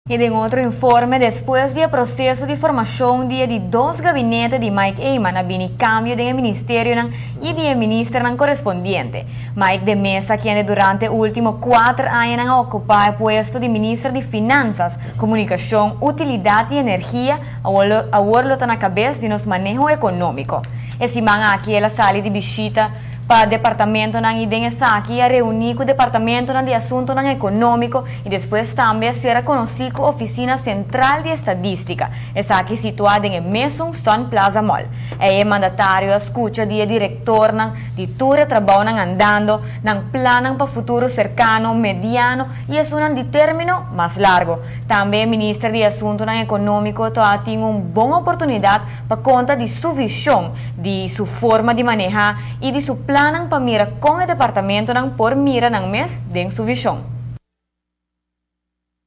Y den otro informe, despues di e proceso di formacion di e dos gabinete di Mike Eman, a bini cambio di ministerio y di minister corespondiente. Mike de Meza, kende durante ultimo 4 aña a ocupa e puesto di minister di Finanzas, Comunicacion, Utilidad y Energia, awor ta na cabes di nos maneho economico. E siman aki el a sali di bishita pa departamento nan y den esaki a reuni cu departamento di asunto economico y despues tambe a sera conoci cu Oficina Central di Estadistica, esaki situa den mesun Sun Plaza Mall. E mandatario a scucha di director nan di tur trabou nan andando, nan plan pa futuro cercano, mediano y esun di termino mas largo. Tambe e minister di Asunto Economico tin un bon oportunidad pa conta di su vision, di su forma di maneha y di su plan pa mira con e departamento nan por mira nan mes den su vision.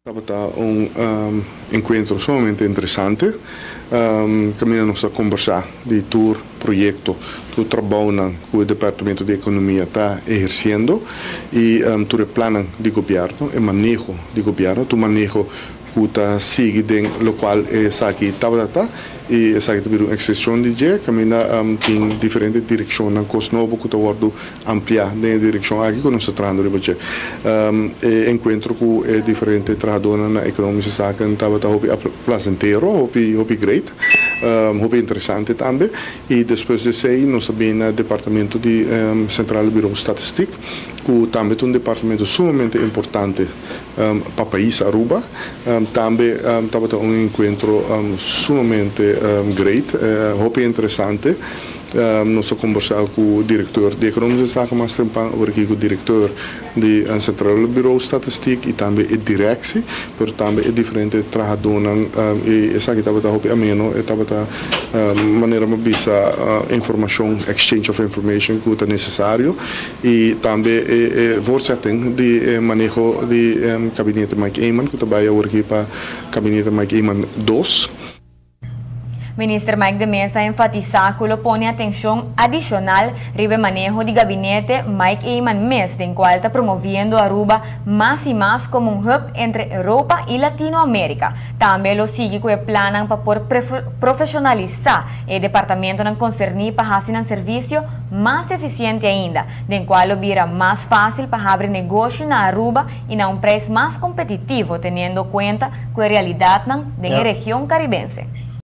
Tabata un encuentro sumamente interesante. Caminda nos a combersa di tur proyecto, tur trabou cu e Departamento di Economia ta eherciendo y tur plan di gobierno y maneho di gobierno, tur maneho cu ta sigui den locual esaki tabata y esaki tambe un excepcion di dje, caminda tin diferente direccion, cos nobo cu ta wordo amplia den direccion aki cu nos ta trahando riba dje. E encuentro cu diferente trahadornan na Economische Zaken tabata hopi placentero, hopi hopi great, hopi interesante tambe. Y despues di esey nos a bin na departamento di Centraal Bureau Statistiek, cu tambe ta un departamento sumamente importante pa pais Aruba. Tambe tabata un encuentro sumamente great, hopi interesante. Nos a combersa cu e director di Economische Zaken mas trempan, aki cu e director di Centraal Bureau Statistiek y tambe e directie, pero tambe e diferente trahadornan y esaki tabata hopi ameno, e tabata manera mi bisa informacion, exchange of information cu ta necesario y tambe e voortzetting di maneho di gabinete Mike Eman, cu ta bay aki pa gabinete Mike Eman 2. Minister Mike de Meza a enfatisa cu lo pone atencion adicional riba maneho di gabinete Mike Eman mes, den cual ta promoviendo Aruba mas y mas como un hub entre Europa y Latinoamérica. Tambe lo sigui cu e plan pa por profesionalisa e departamento concerni pa haci un servicio mas eficiente ainda, den cual lo bira mas facil pa habri negoshi na Aruba y na un prijs mas competitivo, teniendo cuenta cu e realidad den region caribense.